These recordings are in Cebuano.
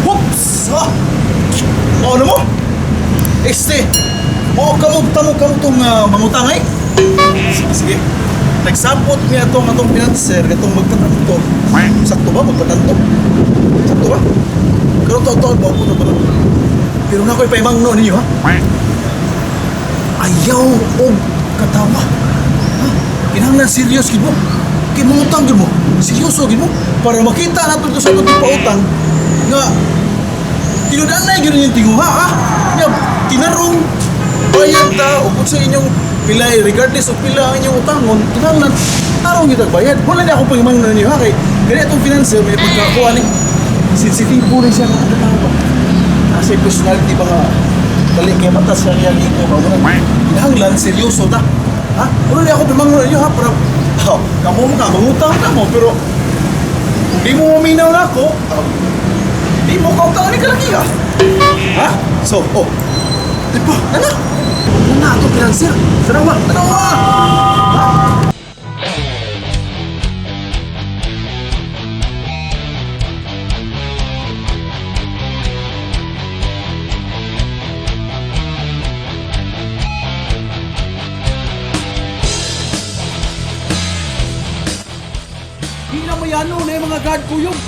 Whoops! Ah! Ano mo? Este, mo kamo tamo kamo tong mangutang ay. Sige, sige. Nagsapot niya atong atong financer katong magpatanto. Sakto ba magpatanto? Sakto ba? Pero to to ba po to. Pero na ko'y paimang no ninyo ha. Ayaw og katawa. Ha? Kinahanglan serious gid mo. Kay mangutang gid mo. Seryoso gid mo para makita nato to sa atong pautang nga tinudanay gyud yung tinguha ha. Nya tinarong bayad ta ug sa inyong pila regardless of pila ang inyong utangon kinahanglan tarong gyud ang bayad. Wala na ako pangimangno ninyo ha kay gani atong financer may pagkakuha ni sensitibo rin siya nga katawa. Kasi personality ba nga dali kay mata sa iyang ego ba wala kinahanglan seryoso ta. Ha? Wala na ako pangimangno ninyo ha para oh, kamo mo ka mangutang ka mo pero kung di mo maminaw na ako, di mo kautang ni kalaki ha? Ha? So, oh. Di ba? Ano? Ano na ito financier? Tanawa! Tanawa! Di na mayano na yung mga guard ko yung.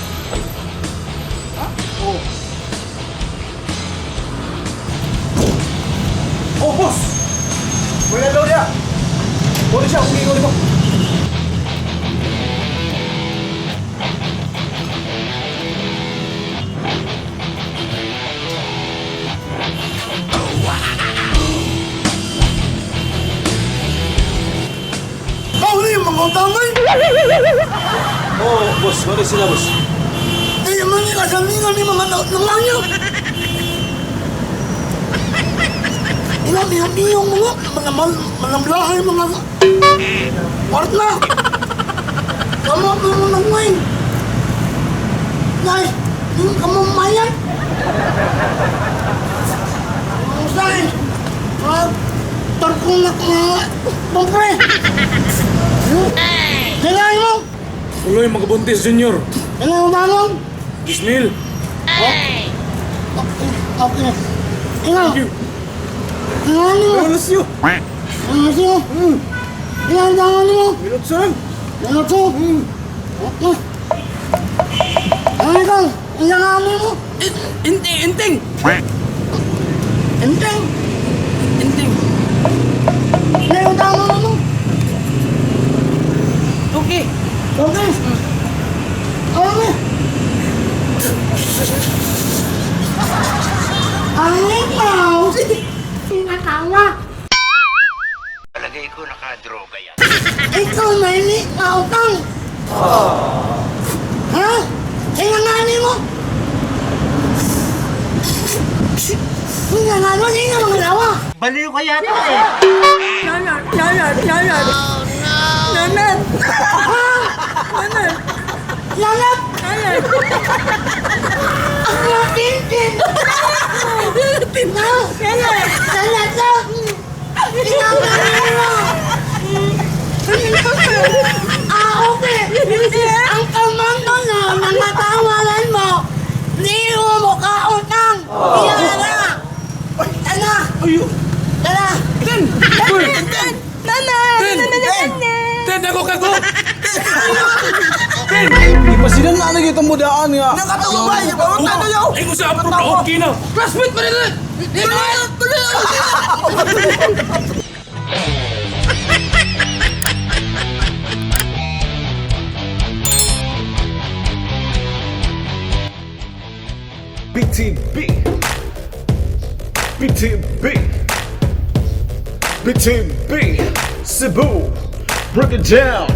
Ha? Oh. Oh, boss! Wala daw niya! Wala siya, umiingon mo. Kau ni mga utangay! Oh, boss, wala sila, boss. Di man nila samingan ni mga nanganyo! Ilang iyong iyong mga mga manamlahay mga kwartna! Kamu ang mga nangay! Dahil, yung kamu mayat! Mga say, mga tarkong na mga pobre! Kailangan mo! Uloy, magabuntis, Junior. Kailangan mo tanong? Bismil. Okay. Okay. Ikaw. Thank you. Kailangan mo. Wala siyo. Ano siyo? Ilan tangan mo? Minut saan? Ano to? Okay. Ano ikaw? Ilan ang mo? Inting, inting! Enteng. Inting. Ilan tangan mo? Okay. Okay. Okay. Ang ikaw. Nakawa. Palagay ko nakadroga yan. Ikaw may ni kautang. Ha? Kailanganin mo? Kailangan mo, hindi mga lawa. Baliw ka yata eh. Nanat, nanat, nanat. Nanat. Nanat. Lanap! Nanat. Ang matintin! Na! Nanat. Lanap na! Kailanganin mo! Ah, okay. Ang kamando na mga tawanan mo, hindi mo kautang. Kaya na! Tara! Ayun. Tara! Ten! Uy! Nanat. Ten! Nanat. Ten, ako kago! Ten! Di pa sila na nagitang mudaan nga. Nakatawa ba? Ipapunta na yun! Ay, kung sa approve na okay na. Classmate pa rin! BTB BTB BTB Cebu. Break it down.